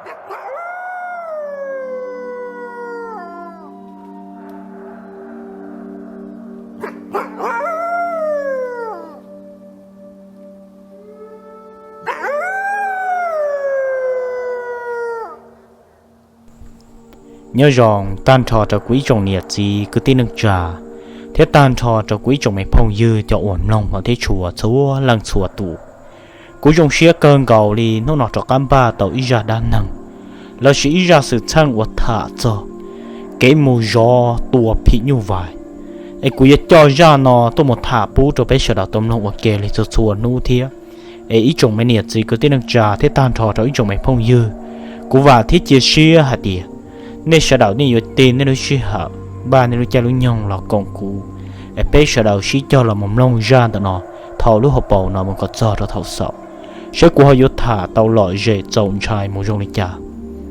Nyob zoo tag nrho rau kuv ib tsoom niam txiv kwv tij neej tsa, thiab tag nrho rau kuv ib tsoom me phooj ywg cov uas mloog hauv teb chaws txhua leej txhua tus. Kuv zoo siab kawg nkaus li hnub no rov qab npaj tau ib zaj dab neeg lossis ib zaj xwm txheej uas tham txog kev mus zov tua phim nyuj vais. Es kuv yuav coj zaj no tuaj mus tham pub rau peb sawv daws tau mloog ua ke li txhua txhua hnub thiab. Es ib tsoom me niam txiv kwv tij neej tsa thiab tag nrho rau ib tsoom me phooj ywg, kuv vam thiab cia siab hais tias nej sawv daws nej yuav tig nej lub sij hawm, npaj nej lub caij lub nyoog los koom kuv, es peb sawv daws sib cog los mus mloog zaj ntawm no thaum lub hauv paus no mus kom txog rau thaum xaus, saib kuv ho yuav tham tau lom zem txaus ntshai mus zoo li cas.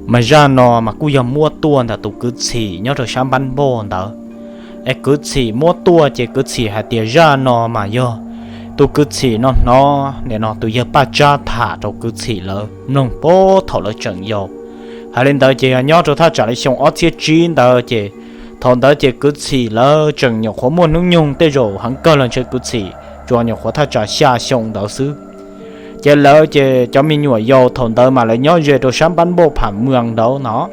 Mas zaj no mas kuj yog muab tuaj ntawm tus kwv txhim nyob rau sab npab npauj ntawd. Es kwv txhim muab tuaj ces kwv txhim hais tias zaj no mas yog tus kwv txhim no hnov nim no tus yawg Paj Tsab tham rau kwv txhim lawv mloog puag thaum lawv tseem yau. Hais li ntawd ces yog nyob rau thaj tsam li xyoo ob txhiab tsib ntawd ces thaum ntawd ces kwv txhim lawv tseem nyuam qhuav muaj hnub nyoog tej zaum heev kawg los ntshe kwv txhim tsuas nyuam qhuav thaj tsam xya xyoo ntawd xwb. Ces lawv ces cov me nyuam yaus thaum ntawd mas lawv nyob ze rau sab npab npauj Pham Mws ntawd no.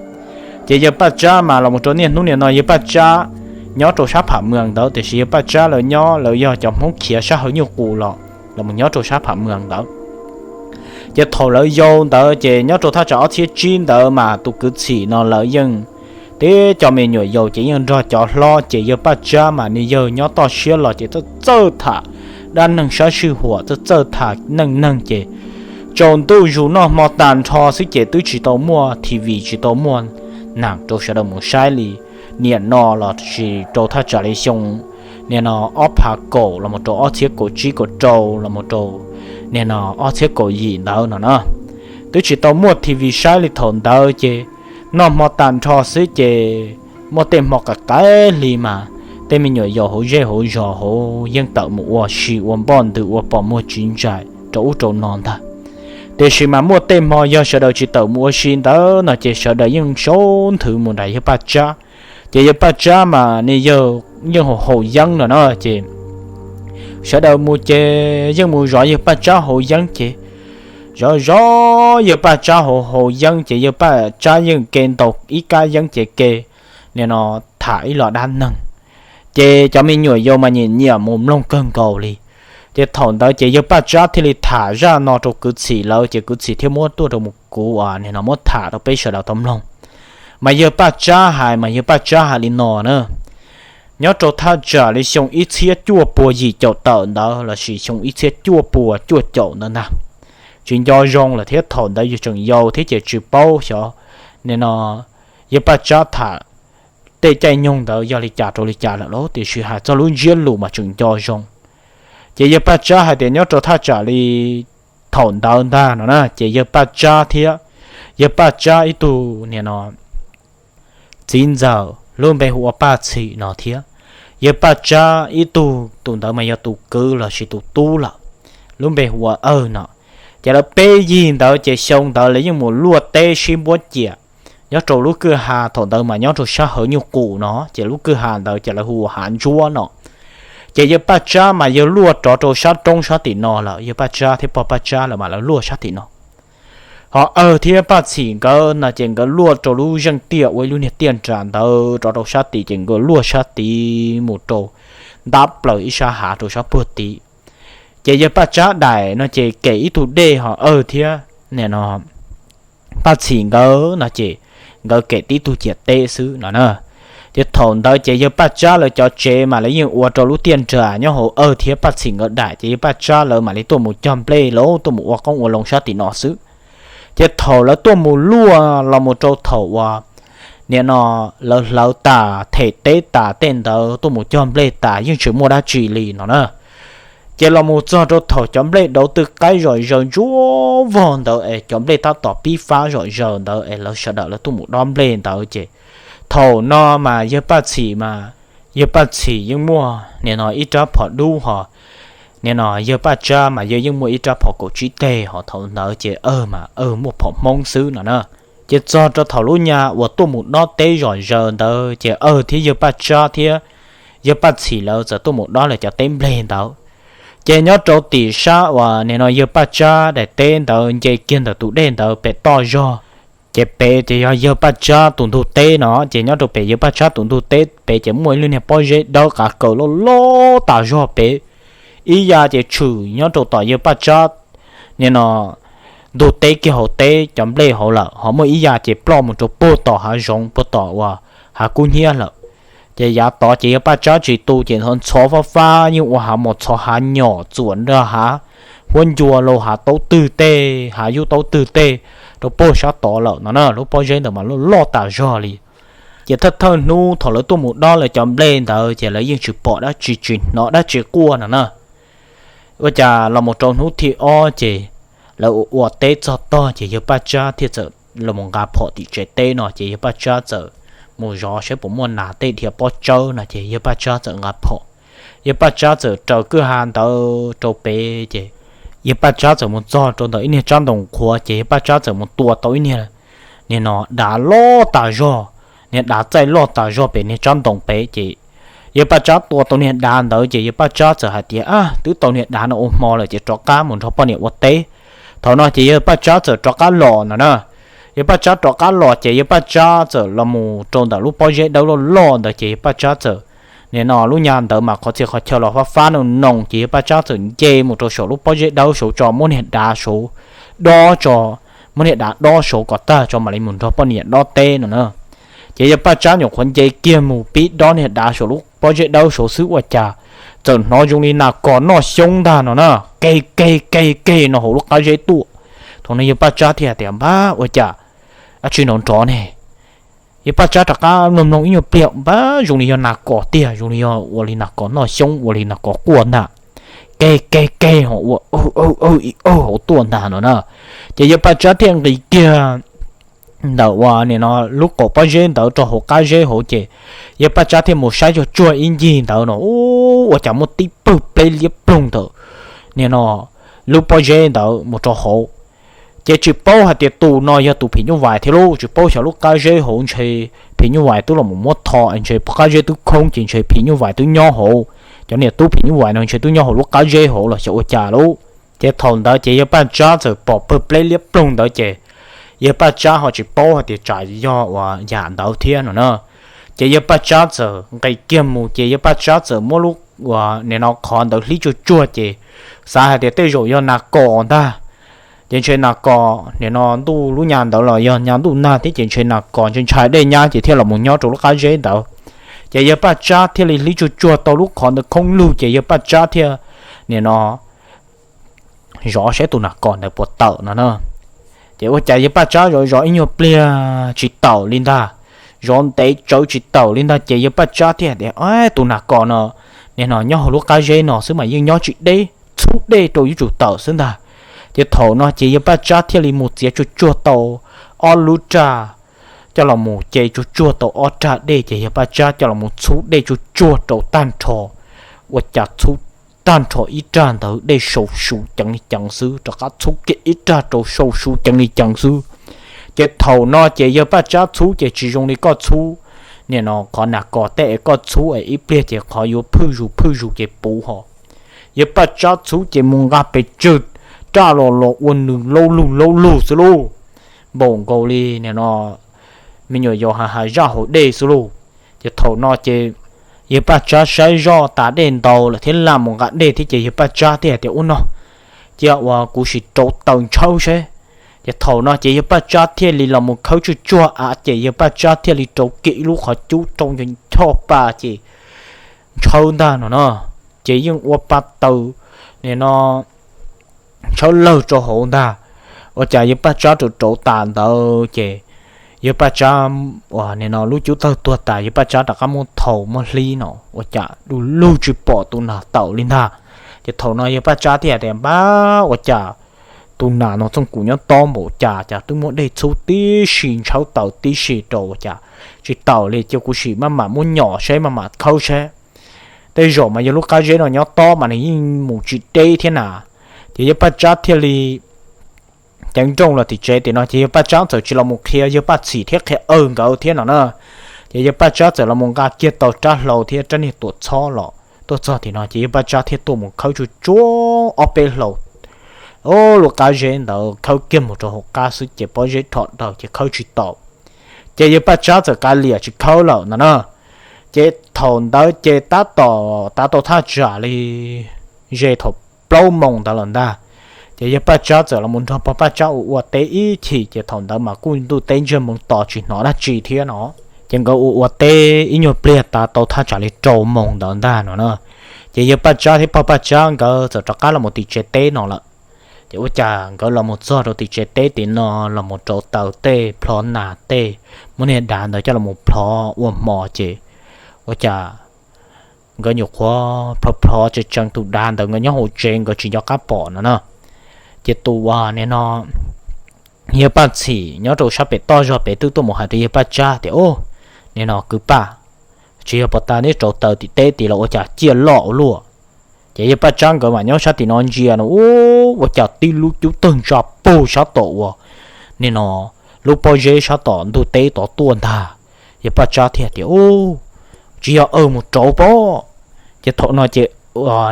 Ces yawg Paj Tsab mas los mus rau niaj hnub nim no yawg Paj Tsab nyob rau sab Pham Mws ntawd, tiam sis yawg Paj Tsab lawv nyob lawv yog cov Hmoob khiav sab hawv nyuj qus los los mus nyob rau sab Pham Mws ntawd. Ces thaum lawv yau ntawd ces nyob rau thaj tsam ob txhiab tsib ntawd mas tus kwv txhim no lawv yeej, tib cov me nyuam yaus ces yeej nrog cov hlob, ces yawg Paj Tsab mas nws yawg nyob toj siab los ces txawj txawj tham dab neeg sab sij huam, txawj txawj tham neej neeg ces tsaus ntuj zus noj hmo tag nrho xwb ces twb tsis tau muaj T V, tsis tau muaj nam rau sawv daws mus saib li. Nim no los sis rau thaj tsam li xyoo nim no ob phav kaum los mus rau ob txhiab kaum tsib kaum rau los mus rau nim no ob txhiab kaum yim ntawd no na, twb tsis tau muaj T V saib li. Thaum ntawd ces noj hmo tag nrho xwb ces muaj tej hmo qaim qaim hli mas tej me nyuam yaus hauv zej hauv zos hauv yeej tawm mus ua si ua npoj ntws ua pos muag tsiv ntsais rau ub rau no ntag. Tiam sis mas muaj tej hmo yog sawv daws tsis tawm mus ua si ntawd no ces sawv daws yeej sau nthwv mus nram yawg Paj Tsab. Ces yawg Paj Tsab mas nws yawg yeej haus haus yeeb no na, ces sawv daws mus ces yeej mus zov yawg Paj Tsab haus yeeb ces zov zov yawg Paj Tsab haus haus yeeb ces yawg Paj Tsab yeej ke ntaus ib kab yeeb ces ke nim no tham ib los dab neeg. Ces cov me nyuam yaus mas nyiam nyiam mus mloog kawg nkaus li. Ces thaum ntawd ces yawg Paj Tsab thiaj li tham zaj no rau kwv txhim lawv ces kwv txhim thiaj muab tuaj rau mus kuv nim no muab tham rau peb sawv daws tau mloog. Mas yawg Paj Tsab hais, mas yawg Paj Tsab hais li no na, nyob rau thaj tsam li xyoo ib txhiab cuaj puas yim caum tawm ntawd lossis xyoo ib txhiab cuaj puas cuaj caum ntawd ntag. Tsis nco zoo lawm thiab thaum ntawd yawg tseem yau thiab ces tsis paub xyov nim no yawg Paj Tsab tham tej caij nyoog ntawd yog li cas rau li cas lawm lauj, tiam sis hais txog lub ntsiab lus mas tseem nco zoo. Ces yawg Paj Tsab hais tias nyob rau thaj tsam li thaum ntawd ntag no na ces yawg Paj Tsab thiab yawg Paj Tsab ib tug nim no txiv ntxawm lub npe hu ua Paj Txhim no thiab yawg Paj Tsab ib tug, tus ntawd mas yog tus kwv lossis tus tub lawm, lub npe hu ua Awj no. Ces lawv peb yig ntawd ces xyoo ntawd lawv yeej mus luaj teb sib npuab ciam nyob rau lub kwj ha thaum ntawd mas nyob rau sab hawv nyuj qus no ces lub kwj ha ntawd ces lawv hu ua Hav Ntsuab no. Ces yawg Paj Tsab mas yawg luaj rov rau sab roob sab tim no lawm, yawg Paj Tsab thiab pog Paj Tsab lawm mas lawv luaj sab tim no. Ho Awj thiab Paj Txhim nkawd no ces nkawd luaj rau lub zeej tiaj ua ib lub niag tiaj nras ntawd rov rau sab tid ces nkawd luaj sab tid mus rau ntab plaws ib sab hav rau sab puag tid. Ces yawg Paj Tsab daim no ces kem ib tug dej, ho Awj thiab nim no Paj Txhim nkawd no ces nkawd kem tib tug ciam teb xwb no na. Ces thaum ntawd ces yawg Paj Tsab lawv cov tsev mas lawv yeej ua rau lub tiaj nras nyob hauv Awj thiab Paj Txhim nkawd daim, ces yawg Paj Tsab lawv mam li tuaj mus cog nplej los tuaj mus ua qoob ua loo sab tim no xwb. Ces thaum lawv tuaj mus luaj los mus rau thaum uas nim no lawv hlawv tas them teb tas tej ntawd tuaj mus cog nplej tas yeej tsis muaj dab tsi li no na. Ces los mus txog rau thaum cov nplej dauv twb qaib zom zaws ntsuab vog ntawd es cov nplej tab tom pib fab zom zaws ntawd es lawv sawv daws lawv tuaj mus dob nplej ntawd ces thaum no mas yawg Paj Txhim mas yawg Paj Txhim yeej muaj nim no ib rab phom dub ho nim no yawg Paj Tsab mas yawg yeej muaj ib rab phom kaum tsib teg, ho thaum ntawd ces Awj mas Awj muaj phom Hmoob xwb no na. Ces txog rau thaum lub nyab uas tuaj mus dob teb zom zaws ntawd ces Awj thiab yawg Paj Tsab thiab yawg Paj Txhim lawv txawm tuaj mus dob lawv cov teb nplej ntawd. Ces nyob rau tim sab uas nim no yawg Paj Tsab daim teb ntawd nce kiag ntawm tus dej ntawd pem toj zog, ces pem ces yog yawg Paj Tsab tus ntug teb no, ces nyob rau pem yawg Paj Tsab tus ntug teb pem ces muaj ib lub niag pob zeb dawb qav kaws loj loj tas zog pem. Ib yam ces tshwm nyob rau tom yawg Paj Tsab nim no ntug teb kiag hauv teb cov nplej hauv lawm, ho muaj ib yam ces ploj mus rau puag tom hav zoov puag tom uas hav kub hnyiab lawm. Ces yav tod ces yawg Paj Tsab tsis tu ces ntxhov fab fab yeej ua hav mos txhov hav nyom txuam nrog hav huab ncua los hav taub twg tej hav yub taub twg tej rau puag sab tod lawm no na. Lub pob zeb ntawd mas loj loj tas zog li. Ces thawj thawj hnub thaum lawv tuaj mus dob lawv cov nplej ntawd ces lawv yeej tsis pom dab tsi tsis hnov dab tsi quaj no na. Ua cas los mus rau hnub thib ob ces lawv ua ua teb txog tog ces yawg Paj Tsab thiaj txawm los mus nqa phom tim tsev teb no ces yawg Paj Tsab txawm mus zov saib puas muaj nas tej dhia pob tsawb no ces yawg Paj Tsab txawm nqa phom. Yawg Paj Tsab txawm raws kwj ha ntawd rau pem ces yawg Paj Tsab txawm mus txog rau ntawm ib niag tsab ntoo qhuav ces yawg Paj Tsab txawm mus tua tau ib niag niag no dav loj tas zog, niag dav txaij loj tas zog pem niag tsab ntoo pem ces yawg Paj Tsab tua tau niag dav ntawd ces yawg Paj Tsab txawm hais tias, Ab, twb tau niag dav no ua hmo lawm ces rov qab mus nrog poj niam ua teb. Thaum no ces yawg Paj Tsab txawm rov qab los no na. Yawg Paj Tsab rov qab los ces yawg Paj Tsab txawm los mus rau ntawm lub pob zeb dawb loj loj ntawd ces yawg Paj Tsab txawm, nim no lub nyab ntawd mas qhov txhia qhov chaw los fab fab noo noo ces yawg Paj Tsab txawm nce mus rau saum lub pob zeb dawb saud tso muab niag dav saud dob tso, muab niag dav dob saud kom tag tso mam li mus nrog poj niam dob teb no na. Ces yawg Paj Tsab nyuam qhuav nce kiag mus pib dob niag dav saum lub pob zeb dawb saud xwb ua cas txawm hnov zoo li nas kos noj xyoob ntag no na, keg keg keg keg no hauv lub qab zeb tuaj. Thaum no yawg Paj Tsab thiaj tias, Npab, ua cas dab tsi nrov nrov ne? Yawg Paj Tsab rov qab mloog mloog ib nyuag pliag, npab, zoo li yog nas kos tiag, zoo li yog ua li nas kos noj xyoob, ua li nas kos quaj ntag. Keg keg keg ho ua awg awg ib awg hauv tuaj ntag no na. Ces yawg Paj Tsab thiaj nqis kiag ntawm uas nim no lub qaum pob zeb ntawd rau hauv qab zeb hauv ces yawg Paj Tsab thiaj mus saib tsuag tsuag ib ncig ntawd no, ua cas muaj tib pawg pleb liab ploog ntawm nim no lub pob zeb ntawd mus rau hauv. Ces tsis paub hais tias tus no yog tus phim nyuj vais thiab lauj, tsis paub xyov lub qab zeb hauv ntshe phim nyuj vais twb los mus muab tho ntshe qab zeb twb khoob ces ntshe phim nyuj vais twb nyob hauv. Cov niam tub phim nyuj vais no ntshe twb nyob hauv lub qab zeb hauv los xyov ua cas lauj. Ces thaum ntawd ces yawg Paj Tsab txawm pom pawg pleb liab ploog ntawd ces yawg Paj Tsab ho tsis paub hais tias tsam yog uas yam ntawd thiab no na. Ces yawg Paj Tsab txawm nqis kiag mus ces yawg Paj Tsab txawm muab lub uas nim no qhov ntawd hlib tsuag tsuag ces xav hais tias tej zaum yog nas kos ntag. Ces ntshe nas kos nim no ntuj lub nyab ntawd los yog nyab ntuj nag thiab ces ntshe nas kos ntshe ntshai dej nyab ces thiaj los mus nyob rau lub qab zeb ntawd. Ces yawg Paj Tsab thiaj li hlib tsuag tsuag tau lub qhov ntawd khoob lug ces yawg Paj Tsab thiaj nim no zov saib tus nas kos ntawd puas tawm no na. Ces ua cas yawg Paj Tsab zov zov ib nyuag pliag tsis tawm li ntag, zov ntev tsawv tsis tawm li ntag ces yawg Paj Tsab thiaj tias, Tus nas kos no nim no nyob hauv lub qab zeb no xwb mas yeej nyob tsis deb, txhub dej rau yuav tsum tawm xwb ntag. Ces thaum no ces yawg Paj Tsab thiaj li mus txiav tsuag tsuag tau ob lub raj coj los mus ce tsuag tsuag tau ob raj dej ces yawg Paj Tsab coj los mus txhub dej tsuag tsuag rau tag nrho. Ua cas txhub tag nrho ib raj ntawd dej sau su ceev li ceev xwb, rov qab txhub kiag ib raj rau sau su ceev li ceev xwb. Ces thaum no ces yawg Paj Tsab txhub ces tsis zoo li koj txhub nim no qhov nas kos tej es koj txhub es ib pliag ces qhov yuav phwj zus phwj zus ces puv ho. Yawg Paj Tsab txhub ces mus nqa pes tsawg raj los los ua nws laub lug laub lug xwb lauj, npaum nkaus li nim no me nyuam yaus hav hav zaj hauv dej xwb lauj. Ces thaum no ces yawg Paj Tsab saib zoj tas dej ntau lawm thiab lam mus nqa dej thiab ces yawg Paj Tsab thiaj hais tias, Ub no, cia uas kuv sim rauv taws ntshawb seb. Ces thaum no ces yawg Paj Tsab thiaj li los mus khawb tsuag tsuag av ces yawg Paj Tsab thiaj li rauv kiag ib lub qhov cub rau nco nchoj pa ces ntshawb ntag no no. Ces yeej ua pa taws nim no ntshawb lawg rau hauv ntag. Ua cas yawg Paj Tsab rauv rauv tas ntawd ces yawg Paj Tsab uas nim no lub cub tawg tuag tas yawg Paj Tsab rov qab muab thau muab hlib no ua cas du lug tsis pom tus nas tawm li ntag. Ces thaum no yawg Paj Tsab thiaj tias, Npab, ua cas tus nas no txooj kuv nyob tob npaum cas cas twb muab dej txhub tib si ntshawb taws tib si rau ua cas tsis tawm li, cia kuv sim maj mam muab nyom saib maj mam khawb saib. Tej zaum mas yog lub qab zeb no nyob tob mas nws yeej mus tsis deb thiab na. Ces yawg Paj Tsab thiaj li ceev nrooj los tim tsev tim no ces yawg Paj Tsab txawm tsis los mus qhia yawg Paj Txhim thiab qhia Awg nkawd thiab no na. Ces yawg Paj Tsab txawm los mus nqa kiag tau rab hlau thiab rab niag tuam txhob los tuaj txog tim no ces yawg Paj Tsab thiaj tuaj mus khawb tsuag tsuag ob peb hlau lub qab zeb ntawd, khawb kiag mus rau hauv qab xwb ces pob zeb rho daws ces khawb tsis tau. Ces yawg Paj Tsab txawm kav liam tsis khawb lawm no na. Ces thaum ntawd ces tab tom tav tau thaj tsam li ze thaum plaub moos ntawd lawm ntag. Ces yawg Paj Tsab txawm los mus nrog pog Paj Tsab ua ua teb ib chim ces thaum ntawd mas kuj ntuj teb ntsiag moos to tsis hnov dab tsi thiab no. Ces nkawd ua ua teb ib nyuag pliag tav tau thaj tsam li rau moos ntawd ntag no na. Ces yawg Paj Tsab thiab pog Paj Tsab nkawd txawm rov qab los mus tim tsev teb no lawm. Ces ua cas nkawd los mus txog rau tim tsev teb tim no los mus rauv taws tej, plhov nas tej, muab niag dav ntawd coj los mus plhov ua hmo ces ua cas nkawd nyuam qhuav plhov plhov tsees tsees tus dav ntawd nkawd nyob hauv tsev nkawd tsis nco qab pom no na. Ces tus uas nim no yawg Paj Txhim nyob rau sab pem toj zog pem twb tuaj mus hais rau yawg Paj Tsab tias, Ub, nim no kwv Paj, tsis yog puag ta neb rauv taws tim teb tid los ua cas ciaj loj ua luaj? Ces yawg Paj Tsab nkawd mas nyob sab tim no ntsia no, ub, ua cas tib lub cub tawg ntsa pug sab tom uas nim no lub pob zeb sab tom ntug teb tod tuaj ntag. Yawg Paj Tsab thiaj tias, Ub, tsis yog Awg mus rauv pob? Ces thaum no ces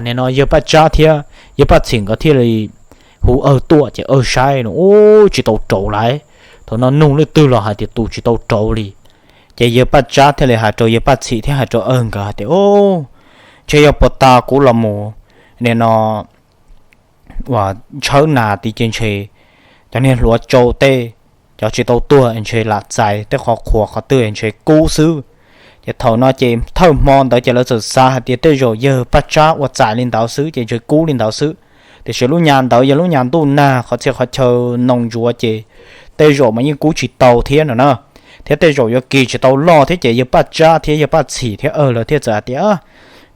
nim no yawg Paj Tsab thiab yawg Paj Txhim nkawd thiaj li hu Awg tuaj ces Awg saib no, ub, tsis tau rauv lawm. Thaum no nug leej twg los hais tias tus tsis tau rauv li. Ces yawg Paj Tsab thiaj li hais rau yawg Paj Txhim thiab hais rau Awg nkawd hais tias, Ub, ntshe yog puag ta kuv los mus nim no uas ntshawb nas tid ces ntshe cov niag hluav tsau tej, cov tsis tau tuag ntshe lam txais tej qhov qhuav qhov twg ntshe kub xwb. Ces thaum no ces thawj hmo ntawd ces lawv txawm xav hais tias tej zaum yawg Paj Tsab ua txais li ntawd xwb ces ntshe kub li ntawd xwb. Tiam sis lub nyas ntawd yog lub nyas ntuj nag qhov txhia qhov chaw noo ntsuav ces tej zaum mas yeej kub tsis tau thiab no na. Thiab tej zaum yuav kis tsis tau loj thiab ces yawg Paj Tsab thiab yawg Paj Txhim thiab Awg lawv thiaj txawm hais tias,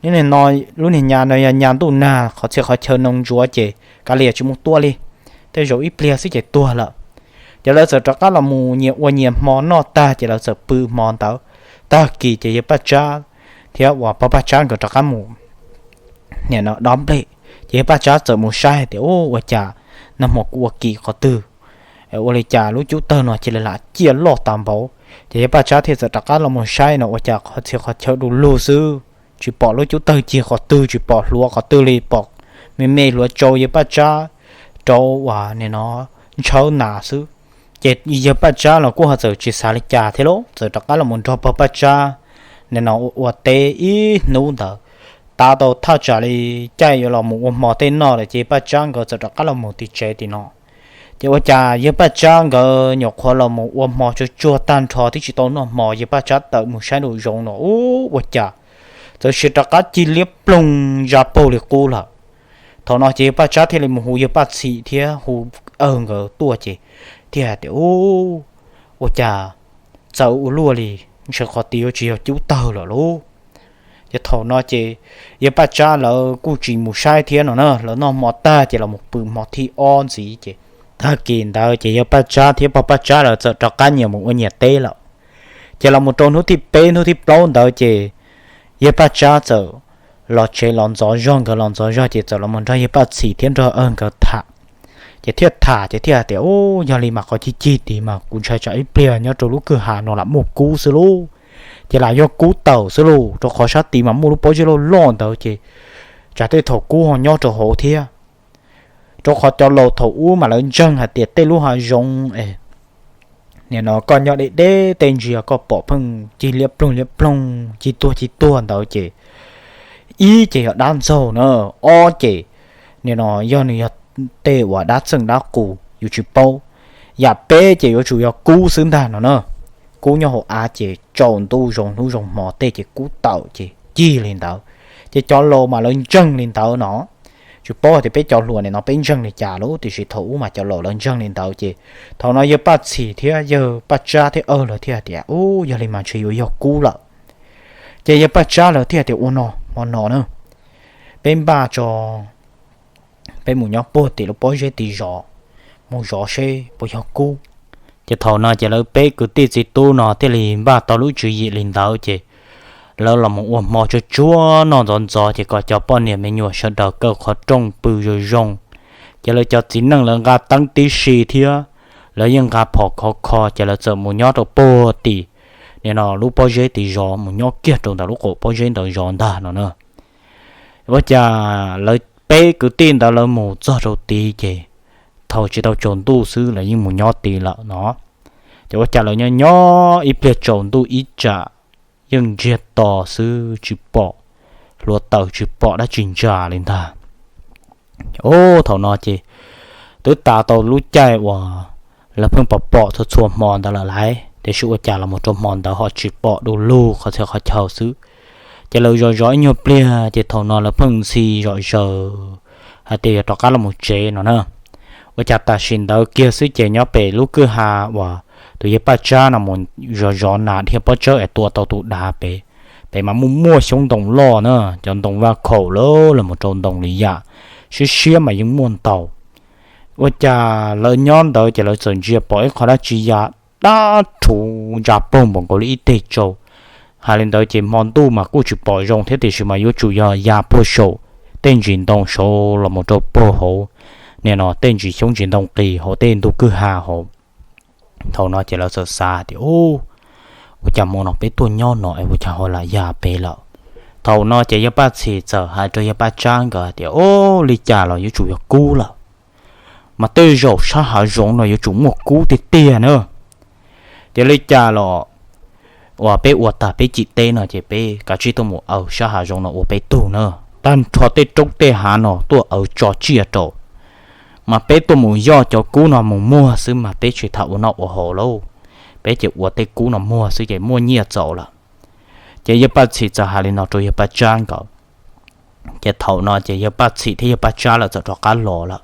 Neb no lub niag nyas no yog nyas ntuj nag qhov txhia qhov chaw noo ntsuav ces kav liam tsis mus tua li, tej zaum ib pliag xwb ces tuag lawm. Ces lawv txawm rov qab los mus nyias ua nyias hmo noj tag ces lawv txawm pw hmo ntawd. Tag kis ces yawg Paj Tsab thiab uas pog Paj Tsab nkawd rov qab mus nim no dob nplej. Ces yawg Paj Tsab txawm mus saib hais tias, Ub, ua cas nag hmo kuv ua kis qhov twg, ua li cas lub cub tawg no cia li lam ciaj loj tas npaum? Ces yawg Paj Tsab thiaj txawm rov qab los mus saib no ua cas qhov txhia qhov chaw du lug xwb, tsis pom lub cub tawg cig qhov twg, tsis pom hluav qhov twg li, pom me me hluav tsau yawg Paj Tsab rauv uas nim no ntshawb nas xwb. Ces yawg Paj Tsab los kuj ho txawm tsis xav li cas thiab lauj, txawm rov qab los mus nrog pog Paj Tsab nim no ua teb ib hnub ntawd. Tav tau thaj tsam li caij yuav los mus ua hmo tej noj lawm ces Paj Tsab nkawd txawm rov qab los mus tim tsev tim no. Ces ua cas yawg Paj Tsab nkawd nyuam qhuav los mus ua hmo tsuag tsuag tag nrho twb tsis tau noj hmo, yawg Paj Tsab tawm mus saib nraum zoov no, ub, ua cas txawm sis rov qab cig liab ploog ntsa paug li qub lawm. Thaum no ces yawg Paj Tsab thiaj li mus hu yawg Paj Txhim thiab hu Awg nkawd tuaj ces thiaj hais tias, Ub, ua cas txawv ua luaj li, ntshe qhov tid yuav tsis yog cub tawg lawm lauj. Ces thaum no ces yawg Paj Tsab lawv kuj tsis mus saib thiab no na, lawv noj hmo tag ces los mus pw hmo thib ob ntxiv ces tag kis ntawd ces yawg Paj Tsab thiab pog Paj Tsab lawv txawm rov qab nyias mus ua nyias teb lawm. Ces los mus rau hnub thib peb hnub thib plaub ntawd ces yawg Paj Tsab txawm los tsev los ntxov zog, nkawd los ntxov zog ces txawm los mus nrog yawg Paj Txhim thiab nrog Awg nkawd tham. Ces thiaj tham ces thiaj hais tias, Ub, yog li mas qhov cig cig tid mas kuv ntshai tsam ib pliag nyob rau lub kwj ha no lam muaj kub xwb lauj. Ces lam yog kub tawm xwb lauj, rau qhov sab tid mas muaj lub pob zeb loj loj ntawd ces tsam tej thaum kub ho nyob rau hauv thiab. Rau qhov cov laus thaum ub mas lawv ntseeg hais tias tej lub hav zoov es nim no koj nyob deb deb tej ntsia koj pom pheej cig liab ploog liab ploog, cig tuag cig tuag ntawd ces ib ces yog dab ntxaug na, ob ces nim no yog nws yog tej uas dab txeej dab qus yus tsis paub, yam peb ces yuav tsum yog kub xwb ntag no na. Kub nyob hauv av ces tsaus ntuj zoo hnub zoo hmo tej ces kub tawm ces cig li ntawd. Ces cov laus mas lawv ntseeg li ntawd no. Tsis paub tias peb cov hluas nim no peb ntseeg li cas lauj, tiam sis thaum ub mas cov laus lawv ntseeg li ntawd ces thaum no yawg Paj Txhim thiab yawg Paj Tsab thiab Awg lawv thiaj hais tias, Ub, yog li mas ntshe yuav yog kub lawm. Ces yawg Paj Tsab lawv thiaj tias, Ua no, hmo no na, peb npaj tso, peb mus nyob puag tim lub pob zeb tid zov, mus zov seb puas yog kub. Ces thaum no ces lawv peb kwv tij txiv tub no thiaj li npaj tau lub tswv yim li ntawd ces lawv los mus ua hmo tsuag tsuag noj ntxov ntxov ces kom cov poj niam me nyuam sawv daws kaw qhov rooj pw zoo zoo. Ces lawv cov txiv neej lawv nqa teeb tib si thiab lawv yeej nqa phom khov kho, ces lawv txawm mus nyob rau puag tim nim no lub pob zeb tim zov, mus nyob kiag rau ntawm lub qaum pob zeb ntawd zov ntag no na. Ua cas lawv peb kwv tij ntawd lawv mus txog rau tid ces thaum tsis tau tsaus ntuj xwb lawv yeej mus nyob tid lawm no. Ces ua cas lawv nyob nyob ib pliag tsaus ntuj ib tsam yeej ntsiag to xwb tsis pom hluav taws tsis pom dab tsi ntsa li ntag. Ub, thaum no ces twb tas tau lub caij uas lawv pheej pom pom txhua txhua hmo ntawd lawm lauj, tiam sis ua cas los mus rau hmo ntawd ho tsis pom du lug qhov txhia qhov chaw xwb. Ces lawv zov zov ib nyuag pliag ces thaum no lawv pheej ntxhi zom zaws hais tias yuav rov qab los mus tsev no na. Ua cas tam sim ntawd kiag xwb ces nyob pem lub kwj ha uas tus yawg Paj Tsab no mus zov zov nas dhia pob tsawb es tua tau tus dav pem, pem mas muaj muaj xyoob ntoo loj na, cov ntoo vaj khaum lawm los mus rau ntoo li yam siab siab mas yeej muaj ntau. Ua cas lawv nyob ntawd ces lawv txawm ntsia pom ib qho dab tsi ya dab rhuv ntsa poog npaum nkaus li ib teg tsau. Hais li ntawd ces hmo ntuj mas kuj tsis pom zoo thiab tiam sis mas yuav tsum yog ya puag saum tej ntsis ntoo saud los mus rau puag hauv, nim no tej ntsis xyoob ntsis ntoo qis hauv tej ntug kwj ha hauv. Thaum no ces lawv txawm xav tias, Ub, ua cas hmo no peb tuaj nyob no es ua cas ho lam ya pem lawm? Thaum no ces yawg Paj Txhim txawm hais rau yawg Paj Tsab nkawd tias, Ub, li cas los yuav tsum yog kub lawm, mas tej zaum sab hav zoov no yuav tsum muaj kub tiag tiag na. Ces li cas los uas peb ua tag peb cim teb no ces peb kav tsij tuaj mus aws sab hav zoov no ua peb tug na. Tag nrho tej roob tej hav no tuaj aws tso tsiaj rau, mas peb tuaj mus yoj cov kub no mus muag xwb mas peb tsis tham ua noj ua haus lauj, peb ces ua tej kub no muag xwb ces muaj nyiaj txaus lawm. Ces yawg Paj Txhim txawm hais li no rau yawg Paj Tsab nkawd. Ces thaum no ces yawg Paj Txhim thiab yawg Paj Tsab lawv txawm rov qab los lawm.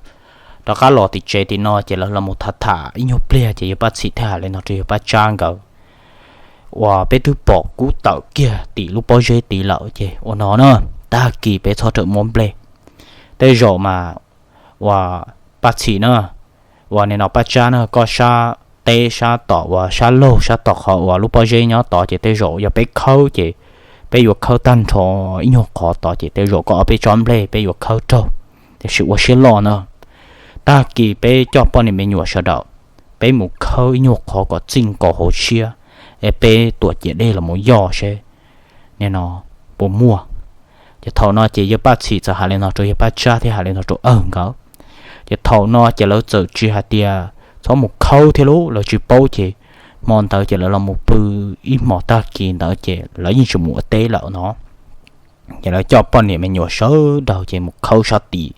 Rov qab los tim tsev tim no ces lawv los mus tham tham ib nyuag pliag ces yawg Paj Txhim thiaj hais li no rau yawg Paj Tsab nkawd, Uas peb twb pom kub tawm kiag tim lub pob zeb tid lawm ces ua no na, tag kis peb txhob rawm muab nplej. Tej zaum mas uas Paj Txhim na, uas nim no Paj Tsab na, koj sab teb sab tom uas sab laug sab tom qhov uas lub pob zeb nyob tod ces tej zaum yog peb khawb ces peb yuav khawb tag nrho ib nyuag qhov tod ces tej zaum koj ob peb tsob nplej peb yuav khawb raug. Tiam sis ua siab loj na, tag kis peb coj poj niam me nyuam sawv daws, peb mus khawb ib nyuag qhov kom txij nkaus hauv siab, es peb tuam ciam dej los mus yoj seb nim no puas muaj. Ces thaum no ces yawg Paj Txhim txawm hais li no rau yawg Paj Tsab thiab hais li no rau Awg nkawd. Ces thaum no ces lawv txawm tsis hais tias txhob mus khawb thiab lauj, lawv tsis paub ces hmo ntawd ces lawv los mus pw ib hmos tag kis ntawd ces lawv yeej tsis mus ua teb lawm no. Ces lawv coj poj niam me nyuam sawv daws ces mus khawb sab tid.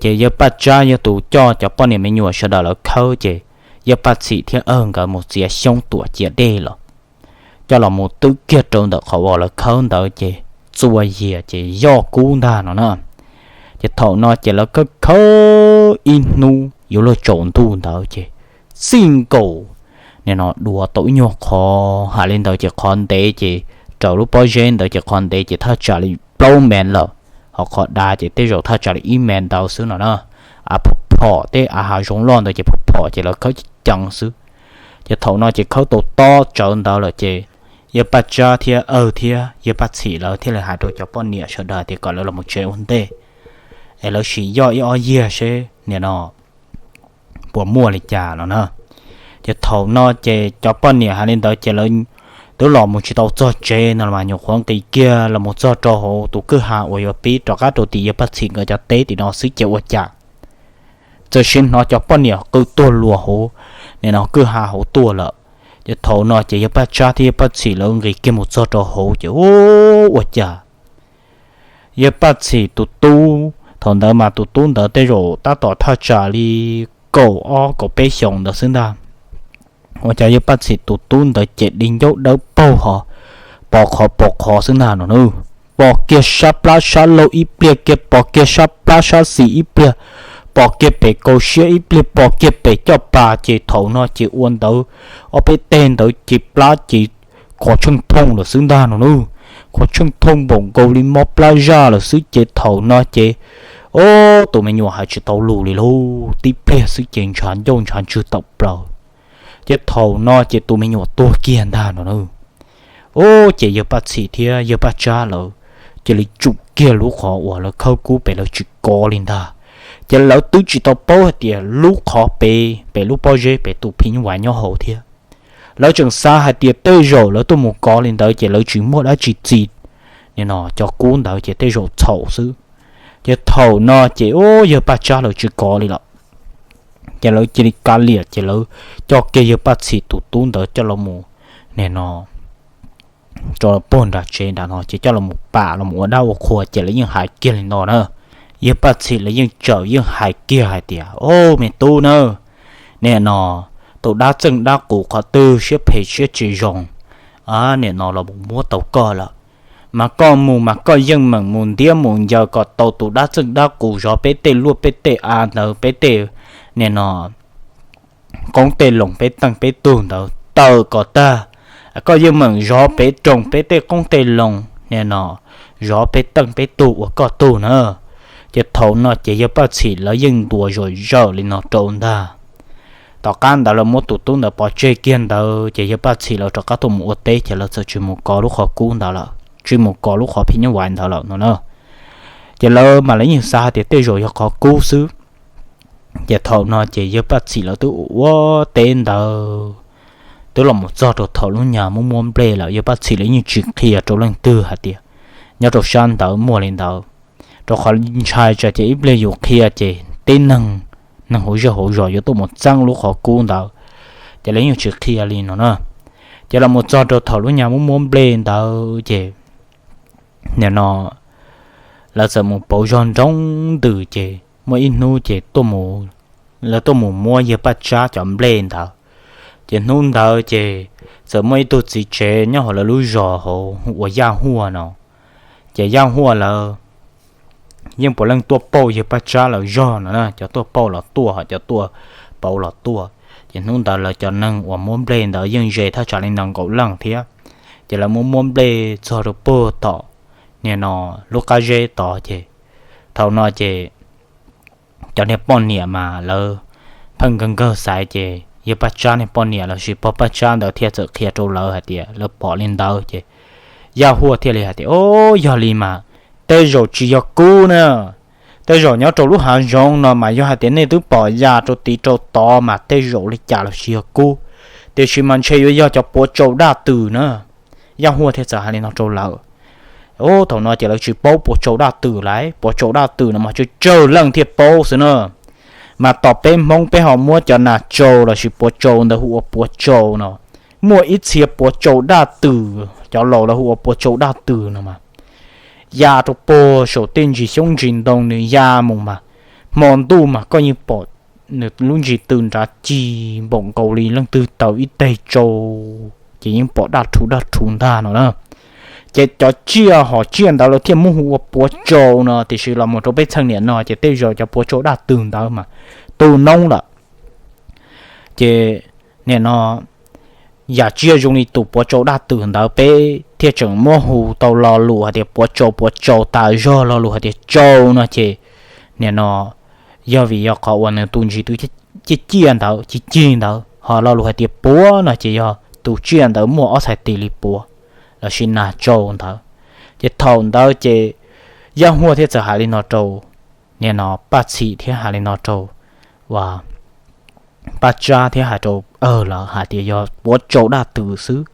Ces yawg Paj Tsab yog tus coj cov poj niam me nyuam sawv daws lawv khawb ces yawg Paj Txhim thiab Awg nkawd mus txiav xyoob tuam ciam dej los coj los mus twb kiag rau ntawm qhov uas lawv khawb ntawd ces txua yias ces yoj kub ntag no na. Ces thaum no ces lawv khawb khawb ib hnub yuav luag tsaus ntuj ntawd ces txij nkaus nim no dua tau ib nyuag qhov, hais li ntawd ces qhov ntev ces raws lub pob zeb ntawd ces qhov ntev ces thaj tsam li plaub mev lawm, ho qhov dav ces tej zaum thaj tsam li ib mev ntawd xwb no na. A phom phom tej av hav zoov loj ntawd ces phom phom ces lawv khawb ceev ceev xwb. Ces thaum no ces khawb tau tob tsawv ntawd lawm ces yawg Paj Tsab thiab Awg thiab yawg Paj Txhim lawv thiaj li hais rau cov poj niam sawv daws tias kom lawv los mus tsev ua ntej, es lawv sim yoj ib ob yiag seb nim no puas muaj li cas no na. Ces thaum no ces cov poj niam hais li ntawd ces lawv twb los mus tsis tau txog tsev no mas nyuam qhuav nqis kiag los mus txog rau hauv tus kwj ha uas yuav pib rov qab rau tim yawg Paj Txhim nkawd cov teb tim no xwb ces ua cas txawm sim hnov cov poj niam qw tuag luag hauv nim no kwj ha hauv tuaj lawm. Ces thaum no ces yawg Paj Tsab thiab yawg Paj Txhim lawv nqis kiag mus txog rau hauv ces ua cas yawg Paj Txhim tus tub, thaum ntawd mas tus tub ntawd tej zaum tab tom thaj tsam li kaum ob kaum peb xyoos ntawd xwb ntag. Ua cas yawg Paj Txhim tus tub ntawd ces di ncauj dawb paug ho pos qhov pos qhov xwb ntag no na. Pos kiag sab plab sab laug ib pliag kiag, pos kiag sab plab sab xis ib pliag, pos kiag pem kaus siab ib pliag, pos kiag pem caj pas ces thaum no ces ua ntawd ob peb teg ntawd ces plab ces qhov tsheej thooj lawm xwb ntag no na. Qhov tsheej thooj npaum nkaus li mob plab zaj lawm xwb ces thaum no ces, o, tus me nyuam hais tsis tau lus li lauj, tib pliag xwb ces ntshav ncauj ntshav ntswg tawm plaws. Ces thaum no ces tus me nyuam tuag kiag ntag no na. Ub, ces yawg Paj Txhim thiab yawg Paj Tsab lawv cia li tsum kiag lub qhov uas lawv khawb kub pem lawv tsis kov li ntag. Ces lawv twb tsis tau paub hais tias lub qhov pem, pem lub pob zeb pem tus phim nyuj vais nyob hauv thiab. Lawv tseem xav hais tias tej zaum lawv tuaj mus kov li ntawd ces lawv tsis muaj dab tsi txi, nim no cov kub ntawd ces tej zaum txhaum xwb. Ces thaum no ces ub yawg Paj Tsab lawv tsis kov li lawm, ces lawv cia li kav liam ces lawv coj kiag yawg Paj Txhim tus tub ntawd coj los mus, nim no rau puag nram tsev nram no ces coj los pam los ua dab ua qhua ces lawv yeej hais kiag li no na. Yawg Paj Txhim lawv yeej tsawm yeej hais kiag hais tias, Au me tub na, nim no tus dab txeej dab qus qhov twg siab phem siab tsis zoo, nim no los muab tau koj lawm, mas koj mus mas koj yeej meem mus ntiab mus ncaws kom tau tus dab txeej dab qus zov peb tej luaj peb tej av ntawd peb tej, nim no qoob tej loo peb teej peb tug ntawd tawm kom tag, koj yeej meem zov peb roos peb tej qoob tej loo, nim no zov peb teej peb tug uas koj tug na. Ces thaum no ces yawg Paj Txhim lawv yeej ntuas zom zawm li no rau ntag. Tom qab ntawd lawv muab tus tub ntawd pov tseg kiag ntawd ces yawg Paj Txhim lawv rov qab tuaj mus ua teb ces lawv txawm tsis mus kov lub qhov kub ntawd lawm, tsis mus kov lub qhov phim nyuj vais ntawd lawm no na. Ces lawv mas lawv yeej xav hais tias tej zaum yog qhov kub xwb. Ces thaum no ces yawg Paj Txhim lawv twb ua teb ntawd, twb los mus txog rau thaum lub nyuag muaj muab nplej lawm, yawg Paj Txhim lawv yeej tsis qhia rau leej twg hais tias nyob rau sab ntawd muaj li ntawd, rau qhov ntshai tsam ces ib pliag yus qhia ces tib neeg, neeg hauv zej hauv zos yuav tuaj mus txeeb lub qhov kub ntawd, ces lawv yeej tsis qhia li no na. Ces los mus txog rau thaum lub nyuag muab muab nplej ntawd ces nim no lawv txawm mus pauv zog nroo ntws ces muaj ib hnub ces lawv tuaj mus muab yawg Paj Tsab cov nplej ntawd. Ces hnub ntawd ces txawm muaj ib tug txiv tsev nyob hauv lawv lub zos hauv hu ua Yaj Huaj no, ces Yaj Huaj lawv yeej puav leej tuaj pauj yawg Paj Tsab lawv zog no na, cov tuaj pauj los tuaj ho cov tuaj pauv los tuaj. Ces hnub ntawd lawv cov neeg uas muab nplej ntawd yeej ze thaj tsam li nees nkaum leej thiab. Ces lawv muab muab nplej txog rau puag tom nim no lub qab zeb tod ces thaum no ces cov niag poj niam mas lawv pheej nkawg nkawg xaiv ces yawg Paj Tsab niag poj niam los sis pog Paj Tsab ntawd thiaj txawm qhia rau lawv hais tias lawv pom li ntawd ces Yaj Huaj thiaj li hais tias, Au, yog li mas tej zaum tsis yog kub na, tej zaum nyob rau lub hav zoov no mas yog hais tias nej twb pom ya rau tid rau tod mas tej zaum li cas los tsis yog kub, tiam sis mas ntshe yuav yog cov puav tsau daj twm na. Yaj Huaj thiaj txawm hais li no rau lawv. Ub, thaum no ces lawv tsis paub puav tsau daj twm lauj, puav tsau daj twm no mas tsawg tsawg leej thiaj paub xwb na. Mas tom peb Hmoob peb ho muab cov nas tsau los sis puav tsau ntawd hu ua puav tsau no. Muaj ib txhia puav tsau daj twm, cov laus lawv hu ua puav tsau daj twm no mas ya rau puag saum tej ntsis xyoob ntsis ntoo nws ya mus mas hmo ntuj mas koj yeej pom nws lub ntsis tw nrad ci npaum nkaus li leej twg taws ib teg tsau, ces yeej pom daj rhuv daj rhuv ntag no na. Ces cov tsiaj hom tsiaj ntawd lawv thiaj muab hu ua puav tsau no, tiam sis los mus rau peb txheej niam no ces tej zaum cov puav tsau daj twm ntawd mas tu noob lawm. Ces nim no yam tsiaj zoo li tus puav tsau daj twm ntawd peb thiaj tseem muab hu tau lo lus hais tias puav tsau, puav tsau tas zog, lo lus hais tias tsau no ces nim no yog vim yog qhov uas nws tus ntsis twb ciaj ciaj ntawd, cig cig ntawd, ho lo lus hais tias puav no ces yog tus tsiaj ntawd muaj ob txhais tis li puav los sis nas tsau ntawd. Ces thaum ntawd ces Yaj Huaj thiaj txawm hais li no rau nim no Paj Txhim thiab hais li no rau Paj Tsab thiab hais rau lawv hais tias yog puav tsau daj twm xwb.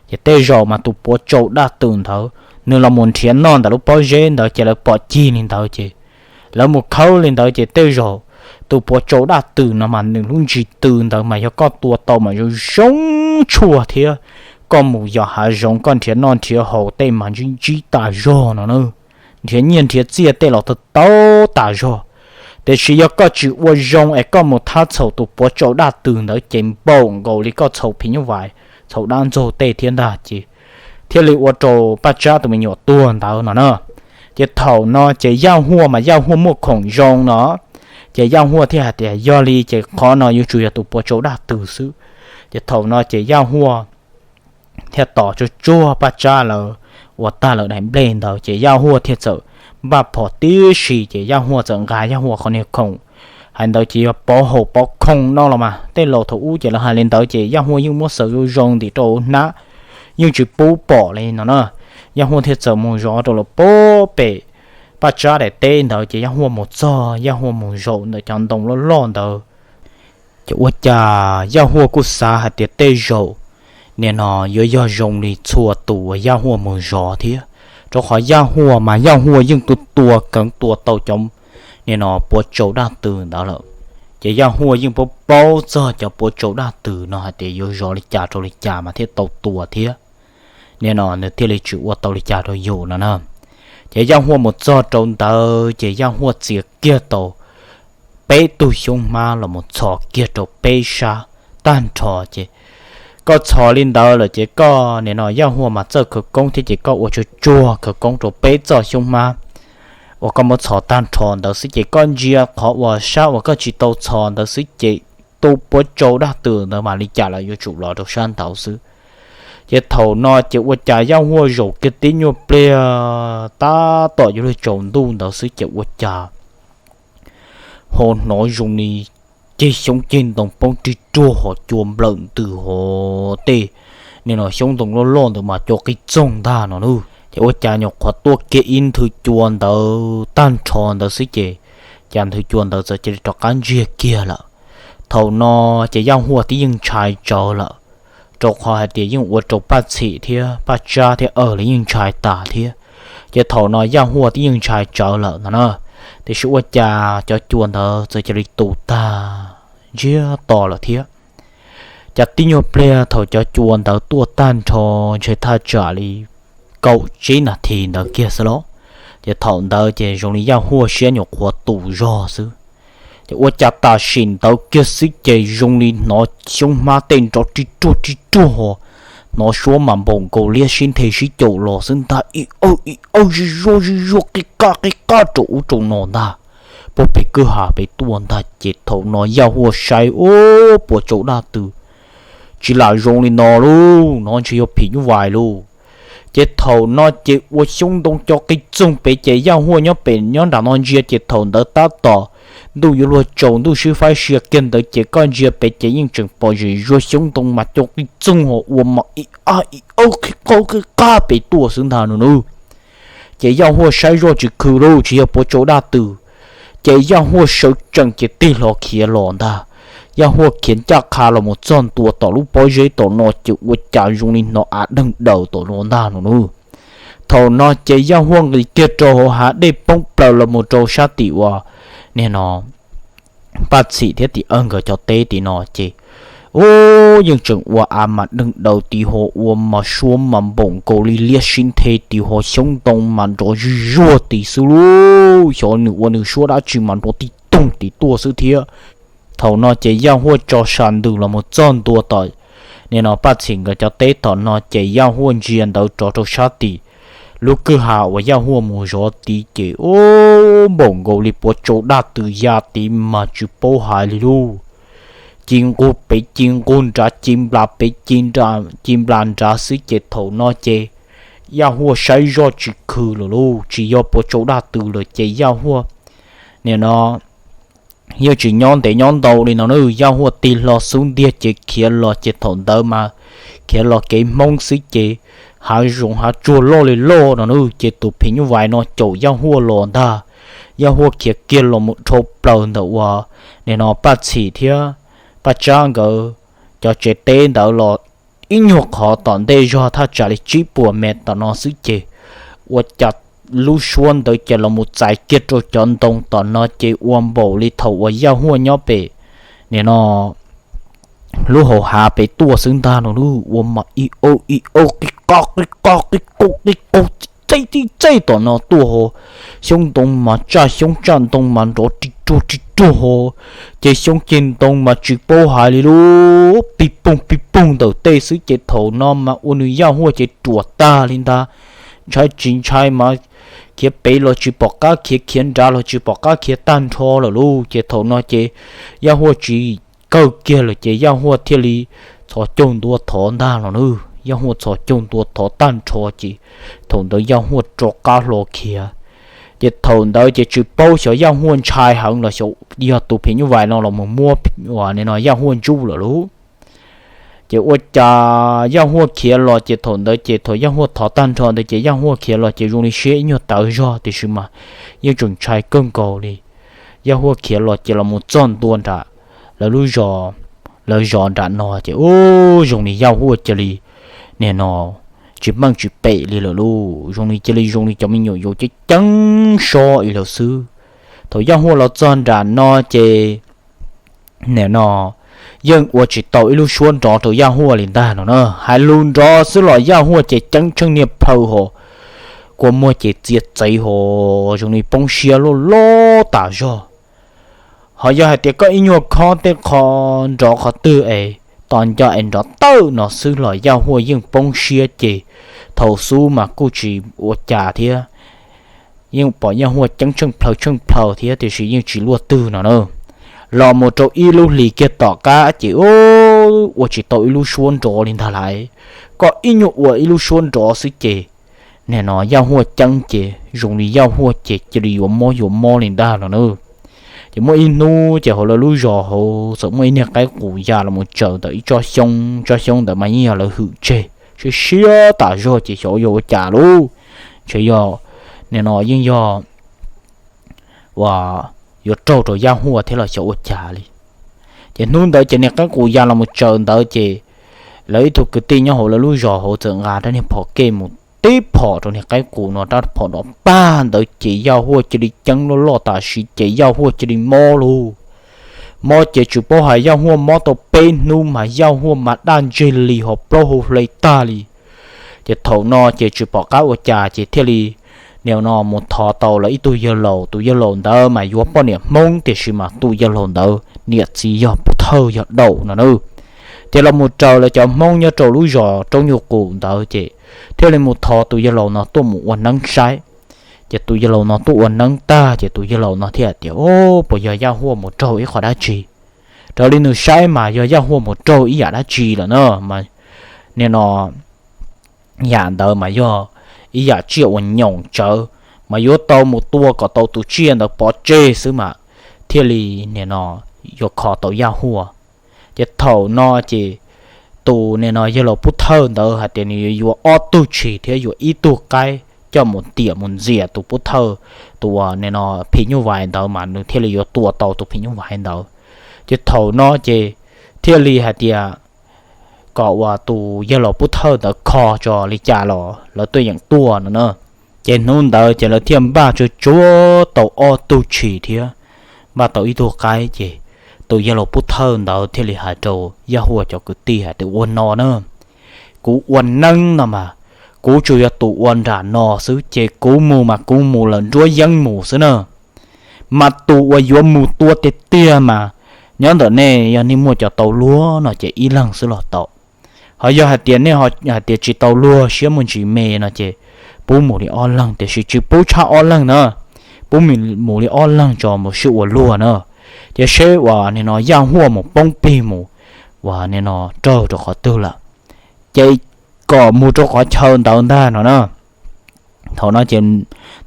Ces tej zaum mas tus puav tsau daj twm ntawd nws los mus nrhiav noj ntawm lub pob zeb ntawd ces lawv pom cig li ntawd ces lawv mus khawb li ntawd ces tej zaum tus puav tsau daj twm no mas nws lub ntsis tw ntawd mas yog koj tua tau mas zoo zoo tshuaj thiab koj mus yos hav zoov koj nrhiav noj nrhiav haus tej mas ntsib ntsib tas zog no na, nrhiav nyiaj nrhiav txiaj tej los tau tau tas zog. Tiam sis yog koj tsis ua zoo es koj mus thab txhaum tus puav tsau daj twm ntawd ces npaum nkaus li koj txhaum phim nyuj vais, txhaum dab ntxaug tej thiab ntag ces thiaj li ua rau Paj Tsab tus me nyuam tuag ntawd no na. Ces thaum no ces Yaj Huaj mas Yaj Huaj muaj khoom zoo no, ces Yaj Huaj thiaj hais tias yog li ces qhov no yuav tsum yog tus puav tsau daj twm xwb. Ces thaum no ces Yaj Huaj thiaj tos tsuag tsuag Paj Tsab lawv ua tag lawm daim nplej ntawd ces Yaj Huaj thiaj txawm npaj phom tib si ces Yaj Huaj txawm nqa Yaj Huaj qhov niag khoom hais ntawd ces yog pov haum pov khoom no los mas tej laus thaum ub ces lawv hais li ntawd ces Yaj Huaj yeej muab xaws zoo zoo ntim rau hnab, yeej tsis pub pom li no na. Yaj Huaj thiaj txawm mus zov rau lawm puag pem Paj Tsab daim teb ntawd ces Yaj Huaj mus txog, Yaj Huaj mus zaum ntawm cov ntoo loj loj ntawd. Ces ua cas Yaj Huaj kuj xav hais tias tej zaum nim no yuav yog zoo li txhua tus uas Yaj Huaj mus zov thiab, rau qhov Yaj Huaj mas Yaj Huaj yeej tua tua keev tua tau cov nim no puav tsau daj tws ntawd lawm. Ces Yaj Huaj yeej paub paub txog cov puav tsau daj tws no hais tias yuav zov li cas rau li cas mas thiaj tau tua thiab, nim no nws thiaj li tsis ua tau li cas rau yus no na. Ces Yaj Huaj mus txog rau ntawd ces Yaj Huaj txiav kiag tau peb tug xyoob hmab los mus txhos kiag rau peb sab tag nrho. Ces koj txhos li ntawd lawm ces koj nim no Yaj Huaj mas txawj khawv koob thiab ces koj ua tsuag tsuag khawv koob rau peb txoj xyoob hmab uas koj muab txhos tag nrho ntawd xwb ces koj ntsia qhov uas sab uas koj tsis tau txhos ntawd xwb ces tus puav tsau daj tws ntawd mas li cas los yuav tsum los rau sab ntawd xwb. Ces thaum no ces ua cas Yaj Huaj zaum kiag tib nyuag pliag tab tom yuav luag tsaus ntuj ntawd xwb ces ua cas ho hnov zoo li ceg xyoob ceg ntoo poob rig ruag hos cua nplawm ntws hos tej nim no xyoob ntoo loj loj ntawd mas cua qis txoog ntag no na. Ces ua cas nyuam qhuav tuaj kiag ib nthwv cua ntawd tag nrho ntawd xwb ces cas nthwv cua ntawd txawm cia li rov qab ntsiag kiag lawm. Thaum no ces Yaj Huaj twb yeej ntshai tsawv lawm, rau qhov hais tias yeej ua rau Paj Txhim thiab Paj Tsab thiab Awj los yeej ntshai tas thiab. Ces thaum no Yaj Huaj twb yeej ntshai tsawv lawm no na, tiam sis ua cas cov cua ntawd txawm cia li tu tag ntsiag to lawm thiab. Cas tib nyuag pliag thaum cov cua ntawd tuaj tag nrho ntshe thaj tsam li kaum tsib nas this ntawd kiag xwb los, ces thaum ntawd ces zoo li Yaj Huaj siab nyuam qhuav tu zog xwb. Ces ua cas tam sim ntawd kiag xwb ces zoo li hnov xyoob hmab tej nrov rig ruag rig ruag ho, hnov suab mas npaum nkaus liab sib nthe sib caum los xwb ntag, ib awj ib awj zij zuag zij zuag qij qaj qij qaj rau ub rau no ntag, puag pem kwj ha pem tuaj ntag. Ces thaum no Yaj Huaj saib ub puav tsau daj tws tsis lam zoo li no lauj, no ntshe yog phim nyuj vais lauj. Ces thaum no ces ua xyoob ntoo co qij txoog pem ces Yaj Huaj nyob pem nyob nram no ntsia ces thaum ntawd tab tom ntuj yuav luag tsaus ntuj sib faib sia kiag ntawd ces koj ntsia pem ces yeej tseem pom zem zuag xyoob ntoo mas co qij txoog ho ua mas ib ab ib awj qij qaj qij qaj pem tuaj xwb ntag no na. Ces Yaj Huaj saib zoj tsis khw lauj, tsis yog puav tsau daj tws. Ces Yaj Huaj sawv tsees ces tig hlo khiav los ntag. Yaj Huaj khiav ncaj qha los mus txog ntua tom lub pob zeb tom no ces ua cas zoo li hnov av deeg daws tom no ntag no na. Thaum no ces Yaj Huaj nqis kiag rau hauv hav dej poob plaws los mus rau sab tim uas nim no Paj Txhim thiab tim Awj nkawd cov teb tim no ces ub yeej tseem ua av mas deeg daws tim ho ua mas suab mas npaum nkaus li liab sib nthe tim ho xyoob ntoo mas nrov zuj zuag tim xwb lauj, xyov nws ua nws suab dab tsi mas nrov tib toog tim tuaj xwb thiab. Thaum no ces Yaj Huaj tso sam ntws los mus txog ntua tom nim no Paj Txhim nkawd cov teb tom no ces Yaj Huaj ntsia ntawd rov rau sab tim lub kwj ha uas Yaj Huaj mus zov tid ces ub npaum nkaus li puav tsau daj tws ya tid mas tsis paub hais li lauj. Ci nqug pem ci nqug nrad, ci nplas pem ci nra, ci nplas nrad xwb ces thaum no ces Yaj Huaj saib zoj tsis khw lawm lauj, tsis yog puav tsau daj tws lawm ces Yaj Huaj nim no yeej tsis nyob ntev nyob ntau li no na, Yaj Huaj tig hlo xub ntiag ces khiav los ces thaum ntawd mas khiav los kev Hmoob xwb ces hav zoov hav tsuag loj li loj no na, ces tus phim nyuj vais no caum Yaj Huaj los ntag. Yaj Huaj khiav kiag los mus dhau plaws ntawm uas nim no Paj Txhim thiab Paj Tsab nkawd cov tsev teb ntawd los ib nyuag qhov tom ntej zog thaj tsam li tsib puas mev tom no xwb ces ua cas lub suab ntawd ces los mus txais kiag rau cov ntoo tom no ces ua npaum li thaum uas Yaj Huaj nyob pem nim no lub hauv hav pem tuaj xwb ntag no lauj, ua mas ib awj ib awj qij qaj qij qaj qij qaj qij qaj txej tib txej tom no tuaj ho, xyoob ntoo mas tsaj xyoob tsaj ntoo mas nrov ri ruag ri ruag ho, ces xyoob ceg ntoo mas tsis paub hais li lauj, pig poog pig poog ntawm tej xwb ces thaum no mas ua nws Yaj Huaj ces ruam tag li ntag, ntshai tsis ntshai mas khiav pem los tsis pom qab khiav, khiav nrad los tsis pom qab khiav tag nrho lawm lauj, ces thaum no ces Yaj Huaj tsis kawg kiag lawm ces Yaj Huaj thiaj li txhos caug ntua thov ntag los na, Yaj Huaj txhos caug ntua thov tag nrho ces thaum ntawd Yaj Huaj rov qab hlo khiav. Ces thaum ntawd ces tsis paub xyov Yaj Huaj ntshai heev los xyov yog tus phim nyuj vais no los mus muab uas nim no Yaj Huaj ntsuj lawm lauj. Ces ua cas Yaj Huaj khiav los ces thaum ntawd ces thaum Yaj Huaj thov tag nrho ntawd ces Yaj Huaj khiav los ces zoo li siab ib nyuag tawv zog tiam sis mas yeej tseem ntshai kawg nkaus li. Yaj Huaj khiav los ces los mus txog ntua nram lawv lub zos, lawv zos nram no ces ub zoo li Yaj Huaj cia li, nim no tsis meej tsis pem li lawm lauj, zoo li cia li zoo li cov me nyuam yaus ceeb ceeb so ib lawm xwb. Thaum Yaj Huaj los txog nram no ces nim no yeej ua tsis tau ib lub suab nrov rau Yaj Huaj li ntag no na. Hais lus nrov xwb los Yaj Huaj ces ceeb tsheej niag plhaw ho, kua muag ces txiav txev ho, zoo li poob siab loj loj tas zog. Ho yog hais tias koj ib nyuag khob tej qho nrov qhov twg es tos nco es nrov tawm no xwb los Yaj Huaj yeej poob siab ces thaum xub mas kuj tsis ua cas thiab. Yeej pom Yaj Huaj ceeb tsheej plhaw tsheej plhaw thiab tiam sis yeej tsis luaj twg no na. Los mus rau ib lub hlis kiag tom qab ces ua tsis tau ib lub suab nrov li ntag lauj. Koj ib nyuag ua ib lub suab nrov xwb ces nim no Yaj Huaj ceeb ces zoo li Yaj Huaj ces cia li yuav mob yuav mob li ntag no na. Ces muaj ib hnub ces hauv lawv lub zos hauv txawm muaj ib niag qaib qus ya los mus tsaws ntawm ib tsob xyoob, tsob xyoob ntawd mas yeej yog lawv hwm tseg siab siab tas zog ces xyov yog ua cas lauj. Ntshe yog, nim no yeej yog uas yuav raug rau Yaj Huaj thiab los xyov ua cas li. Ces hnub ntawd ces niag qaib qus ya los mus tsaws ntawd ces lawv ib tug kwv tij nyob hauv lawv lub zos hauv txawm nqa rab niag phom kej mus tib phom rau niag qaib qus no, rab phom nrov pag ntawd ces Yaj Huaj cia li ceeb loj loj tam sim ces Yaj Huaj cia li mob lauj. Mob ces tsis paub hais Yaj Huaj mob tau peb hnub mas Yaj Huaj mas daj ntseg li ho plaub hau hle tag li. Ces thaum no ces tsis pom qab ua cas ces thiaj li nim no mus thov tau lawv ib tug yawg laus, tus yawg laus ntawd mas yuav poj niam Hmoob tiam sis mas tus yawg laus ntawd niam txiv yog pov thawj yog daum no na. Ces los mus raws lawv cov Hmoob nyob rau lub zos Roob Nyuj Qus ntawd ces thiaj li mus thov tus yawg laus no tuaj mus ua neeb saib. Ces tus yawg laus no tuaj ua neeb tag ces tus yawg laus no thiaj tias, Puas yog Yaj Huaj mus raug ib qho dab tsi? Raws li nws saib mas yog Yaj Huaj mus raug ib yam dab tsi lawm na, mas nim no yam ntawd mas yog ib yam tsiaj uas nyoos tsawv, mas yuav tau mus tua kom tau tus tsiaj ntawd pov tseg xwb mas thiaj li nim no yuav kho tau Yaj Huaj. Ces thaum no ces tus nim no yawg laus Pub Thawj ntawd hais tias nws yuav yuav ob tug tshis thiab yuav ib tug qaib coj mus tiam mus ntxias tus Pub Thawj, tus uas nim no phim nyuj vais ntawd mas nws thiaj li yuav tua tau tus phim nyuj vais ntawd. Ces thaum no ces thiaj li hais tias kom uas tus yawg laus Pub Thawj ntawd kho tso li cas los lawv tuaj yeem tuaj no na. Ces hnub ntawd ces lawv thiaj npaj tsuag tsuag tau ob tug tshis thiab npaj tau ib tug qaib ces tus yawg laus Pub Thawj ntawd thiaj li hais rau Yaj Huaj cov kwv tij hais tias, Ua no na, kuv ua neeb no mas kuv tsuas yog tus ua nram no xwb ces kuv mus mas kuv mus lawm nruab yeeb mus xwb na. Mas tus uas yuav mus tua tiag tiag mas nyob ntawm nej, yog nej muaj cov tau luag no ces ib leeg xwb los tau. Ho yog hais tias nej hais tias tsis tau luag siab muaj ntsis me no ces pub mus li ob leeg, tiam sis tsis pub tshaj ob leeg na, pub mus li ob leeg tso mus sib ua luag na, ces seb uas nim no Yaj Huaj mus poob plig mus uas nim no raug rau qhov twg lawm, ces kom mus rau qhov chaw ntawd ntag no na. Thaum no ces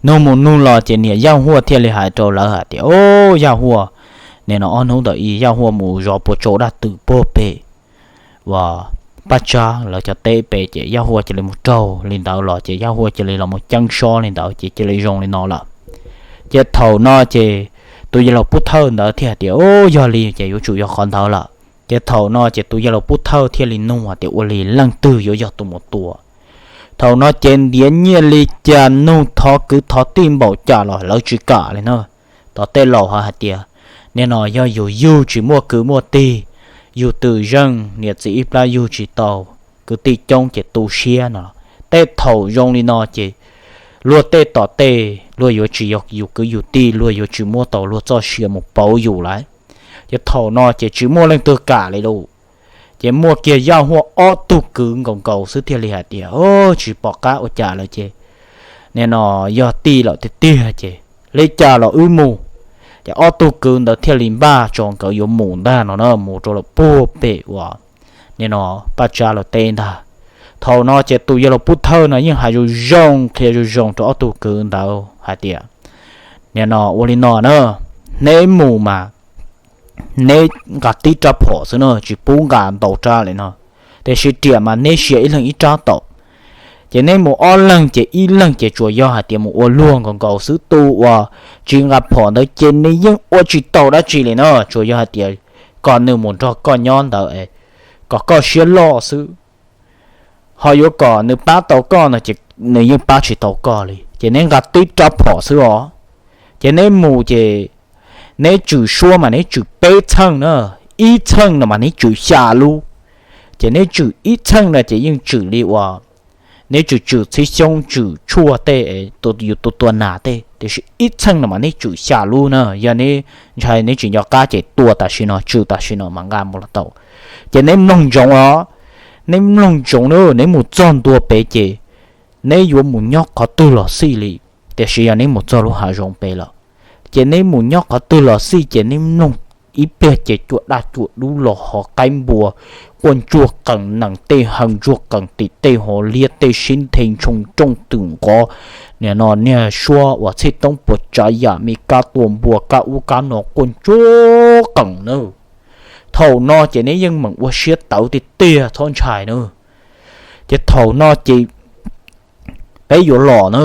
nug mus nug los ces niam Yaj Huaj thiaj li hais rau lawv hais tias, O, Yaj Huaj, nim no ob hnub ntawm i Yaj Huaj mus zov puas tsau dab twm puag pem uas Paj Tsab lawv cov teb pem ces Yaj Huaj cia li mus raug li ntawd los ces Yaj Huaj cia li los mus ceeb sob li ntawd ces cia li zoo li no lawm. Ces thaum no ces tus yawg laus Pub Thawj ntawd thiaj hais tias, O, yog li ces yuav tsum yog qhov ntawd lawm. Ces thaum no ces tus yawg laus Pub Thawj thiaj li nug hais tias, Ua li leej twg yuav yog tus mus tua? Thaum no ces ntiav nyiaj li cas nug thov kwv thov tij npaum cas los lawv tsis kam li na. Tom tej laus ho hais tias, Nim no yog yus yug tsis muaj kwv muaj tij, yug twm zeej niam txiv ib plab yug tsis tau, kwv tij coob ces tu siab no. Tej thaum zoo li no ces luag tej tom tej luag yuav tsis yog yus kwv yus tij, luag yuav tsis muab tau luag txoj sia mus pauv yus lawm. Ces thaum no ces tsis muaj leej twg kam li lauj. Ces muaj kiag Yaj Huaj ob tug kwv nkaus nkaus xwb thiaj li hais tias, Tsis pom qab ua cas lawm ces nim no yog tij lawm tiag tiag ces li cas los wb mus. Ces ob tug kwv ntawd thiaj li npaj tso nkawd yuav mus ntag no na, mus rau lawm puag pem uas nim no Paj Tsab lawv teb ntag. Thaum no ces tus yawg laus Pub Thawj no yeej hais zoo zoo qhia zoo zoo rau ob tug kwv ntawd hais tias, Nim no ua li no na, neb mus mas neb nqa tib rab phom xwb na, tsis pub nqa ntau rab li no. Tiam sis riam mas neb sia ib leeg ib rab taum. Ces neb mus ob leeg ces ib leeg ces tsuas yog hais tias mus ua luag nkaus nkaus xwb, tus uas tsis nqa phom ntawd ces nws yeej ua tsis tau dab tsi li no, tsuas yog hais tias kom nws mus nrog koj nyob ntawd kom koj siab loj xwb. Ho yuav kom nws pab tau koj no ces nws yeej pab tsis tau koj li. Ces neb nqa tib rab phom xwb os. Ces neb mus ces neb tswm suab mas neb tswm peb txheej na, ib txheej no mas neb tswm xya lub. Ces neb tswm ib txheej no ces yeej tswm li uas neb tswm tswm txhib xyoob, tswm tshuaj tej, yus tua tua nas tej, tiam sis ib txheej no mas neb tswm xya lub na. Yog neb ntshai neb tsis nco qab ces tua tam sim no, tswm tam sim no mas nqa mus los tau. Ces neb mloog ntsoov os, neb mloog ntsoov na, neb mus txog ntua pem ces neb yuav mus nyob qhov twg los xij li, tiam sis yog neb mus txog lub hav zoov pem lawm, ces neb mus nyob qhov twg los xij ces neb mloog ib pliag ces cua daj cua dub los hos qaib npua quaj ntsuag qees, nees tej haw ntsuag qees, tim tej hos liab tej sib nthe ntshoo rooj twm nqov, nim no niag suab uas txhij toob puas tsav yam me kab tua npua kab ub kab no quaj ntsuag qees na. Thaum no ces neb yeej meem ua siab tawv tiag tiag txhob ntshai na. Ces thaum no ces peb yuav los na,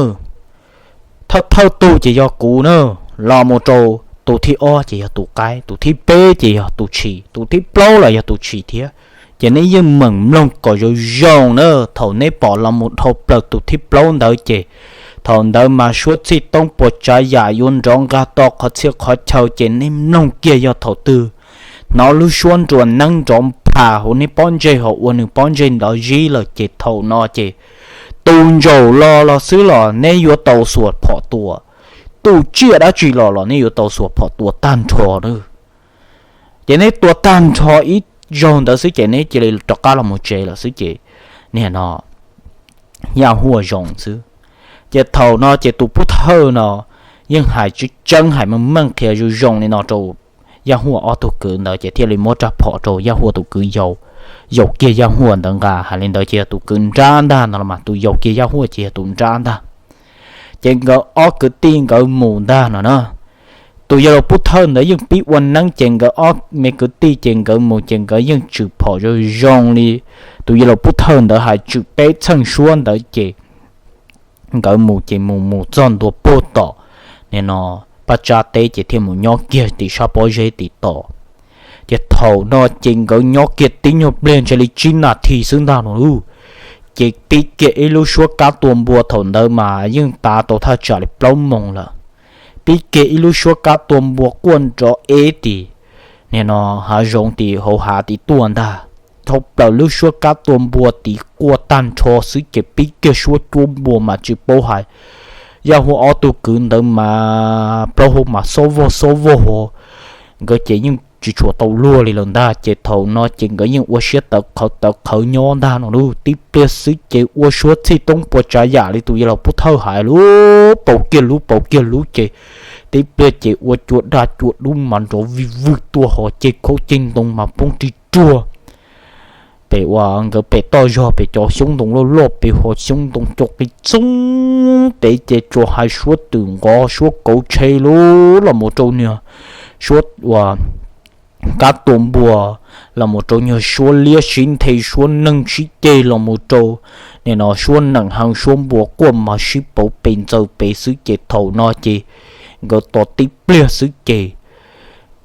thawj thawj tug ces yog kuv na, los mus rau tus thib ob ces yog tus qaib, tus thib peb ces yog tus tshis, tus thib plaub los yog tus tshis thiab. Ces neb yeej meem mloog kom zoo zoo na. Thaum neb pom los mus dhau plaws tus thib plaub ntawd ces thaum ntawd mas suab txhij toob puas tsav yam yuav nrov nqag to qhov txhia qhov chaw ces neb mloog kiag yog thaum twg hnov lub suab nruas neeb nrov nphas hauv neb pob ntseg ho ua nws pob ntseg nrov zib lawm ces thaum no ces tus ntsaum los los xwb los neb yuav tau xuas phom tua, tus tsiaj dab tsi los los neb yuav tau xuas phom tua tag nrho na. Ces neb tua tag nrho ib zaug ntawd xwb ces neb cia li rov qab los mus tsev lawm xwb ces, nim no Yaj Huaj zoo xwb. Ces thaum no ces tus pub thawj no yeej hais tseeb tseeb hais meej meej qhia zoo zoo li no rau Yaj Huaj ob tug kwv ntawd ces thiaj li muab rab phom rau Yaj Huaj tus kwv yau, yaum kiag Yaj Huaj ntawd nqa. Hais li ntawd ces yog tus kwv nrab ntag no los mas tus yaum kiag Yaj Huaj ces yog tus nrab ntag. Ces nkawd ob kwv tij nkawd mus ntag no na. Tus yawg laus pub thawj ntawd yeej pib ua neeb ces nkawd ob me kwv tij ces nkawd mus ces nkawd yeej tswm phom zoo zoo li tus yawg laus pub thawj ntawd hais tswm peb txheej suab ntawd ces nkawd mus ces mus mus txog ntua puag tom, nim no Paj Tsab teb ces thiaj mus nyob kiag tim sab pob zeb tim tod. Ces thaum no ces nkawd nyob kiag tib nyuag pliag ntshe li tsib nas this xwb ntag no lauj, ces pib kiag ib lub suab kab tua npua, thaum ntawd mas yeej tav tau thaj tsam li plaub moos lawm. Pib kiag ib lub suab kab tua npua quaj nrov eb tim, nim no hav zoov tim hauv hav tim tuaj ntag. Dhau plaws lub suab kab tua npua tim quaj tag nrho xwb ces pib kiag suab cuab npua mas tsis paub hais, Yaj Huaj ob tug kwv ntawd mas plaub hau mas xob vog xob vog ho, nkawd ces yeej tsis tshua tau luag li lawm ntag. Ces thaum no ces nkawd yeej ua siab tawv qhawv tawv qhawv nyob ntag no lauj. Tib pliag xwb ces ua suab txhij toob puas tsav yam li tus yawg laus pub thawj hais lub paus kiag lub paus kiag lub ces tib pliag ces ua cua daj cua dub mas nrov vij vwj tuaj ho ceg khaub ceg ntoo mas poob ri ruag. Pem uas nkawd pem toj zog pem cov xyoob ntoo loj loj pem ho xyoob ntoo co qis txoob tev ces tsuas hais suab twm nqov suab kauv tsheb lub los mus rau niag suab uas kab tua npua, los mus rau nyuag suab liab sib nthe suab neeg sib ceg los mus rau nim no suab nees heev suab npua quaj mas sib pauv pes ntxaws pes xwb ces thaum no ces nkawd tos tib pliag xwb ces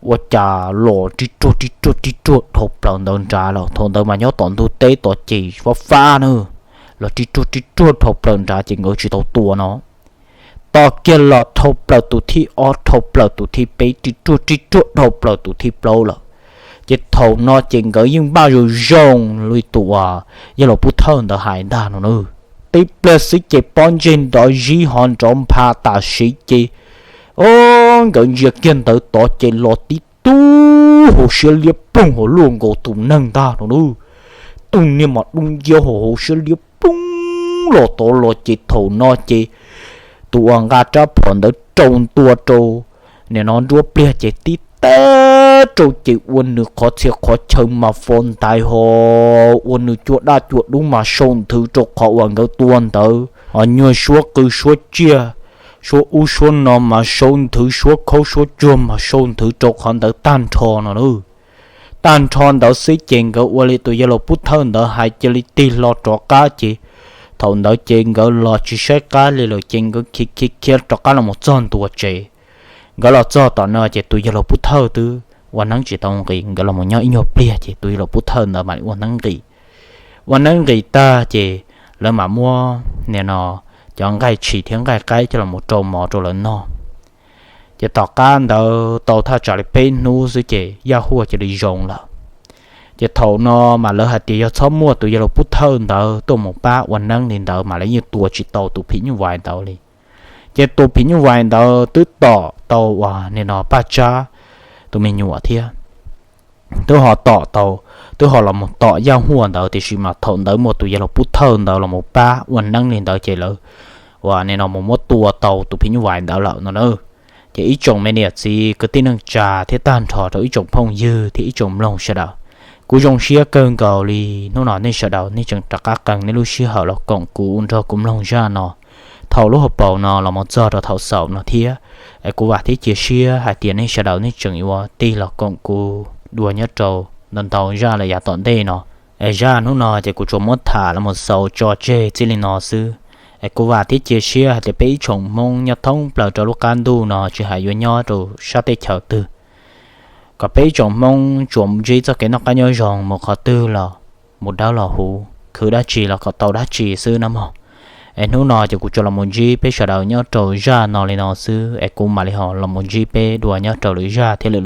ua cas los ri ruag ri ruag ri ruag dhau plaws ntawd nrad lawm. Thaum ntawd mas nyob tom ntug teb tod ces fab fab na, los ri ruag ri ruag dhau plaws nrad ces nkawd tsis tau tua no. Tos kiag los dhau plaws tus thib ob dhau plaws tus thib peb ri ruag ri ruag dhau plaws tus thib plaub lawm. Ces thaum no ces nkawd yeej npaj zoo zoo li tus uas yawg laus pub thawj ntawd hais ntag no na. Tib pliag xwb ces pob ntseg nrov zib ho nrov npha tam sim ces, o, nkawd ntsia kiag ntawd tod ces los tib tug hauv siab liab ploog hauv luaj nkaus tus neeg ntag no na. Tus niag mas dub nciab hauv hauv siab liab ploog los tod los ces thaum no ces tus uas nqa rab phom ntawd rau ntua rau nim no nruab pliag ces tib tag rau ces ua nws qhov txhia qhov chaw mas fo ntais ho, ua nws cua daj cua dub mas sau nthwv rau qhov uas nkawd tua ntawd ho nyuag suab qw suab tsiaj, suab ub suab no mas sau nthwv, suab khaub suab tsuag mas sau nthwv rau qhov ntawd tag nrho no na. Tag nrho ntawd xwb ces nkawd ua li tus yawg laus pub thawj ntawd hais cia li tig hlo rov qab ces thaum ntawd ces nkawd los tsis saib qab li lawm ces nkawd khiav khiav khiav rov qab los mus txog ntua tsev. Nkawd los txog tom no ces tus yawg laus pub thawj twb ua neeb tsis tau nqis, nkawd los mus nyob ib nyuag pliag ces tus yawg laus pub thawj ntawd mam li ua neeb nqis. Ua neeb nqis tag ces lawv mam muab nim no cov nqaij tshis thiab nqaij qaib coj los mus rau mov rau lawv noj. Ces tom qab ntawd tau thaj tsam li peb hnub xwb ces yaj huaj cia li zoo lawm. Ces thaum no mas lawv hais tias yog txhob muaj tus yawg laus pub thawj ntawd tuaj mus pab ua neeb li ntawd mas lawv yeej tua tsis tau tus phim nyuj vais ntawd li. Ces tus phim nyuj vais ntawd twb tom tau uas nim no Paj Tsab tus me nyuam thiab, twb ho tom tau, twb ho los mus tom yaj huaj ntawd, tiam sis mas thaum ntawd muaj tus yawg laus pub thawj ntawd los mus pab ua neeb li ntawd ces lawv uas nim no mus muab tua tau tus phim nyuj vais ntawd lawm no na. Ces ib tsoom me niam txiv kwv tij neej tsa thiab tag nrho rau ib tsoom phooj ywg thiab ib tsoom mloog sawv daws, kuv zoo siab kawg nkaus li hnub no nej sawv daws nej tseem rov qab qee nej lub sij hawm los koom kuv nrog kuv mloog zaj no thaum lub hauv paus no los mus txog rau thaum xaus no thiab. Es kuv vam thiab cia siab hais tias nej sawv daws nej tseem yuav tig los koom kuv dua nyob rau ntau ntau zaj lawm yav tom ntej no. Es zaj hnub no ces kuv tsuas muab tham los mus xaus tso tseg txij li no xwb. Es kuv vam thiab cia siab hais tias peb ib tsoom Hmoob nyob thoob plaws rau lub qab ntuj no tsis hais yuav nyob rau sab teb chaws twg, kom peb ib tsoom Hmoob tsuas ntsib txoj kev noj qab nyob zoo mus qhov twg los mus dawb los huv, khwv dab tsi los kom tau dab tsi xwb na mog. Es hnub no ces kuv tsuas los mus ntsib peb sawv daws nyob rau zaj no li no xwb, es kuv mam li ho los mus ntsib peb dua nyob rau lwm zaj thiab lwm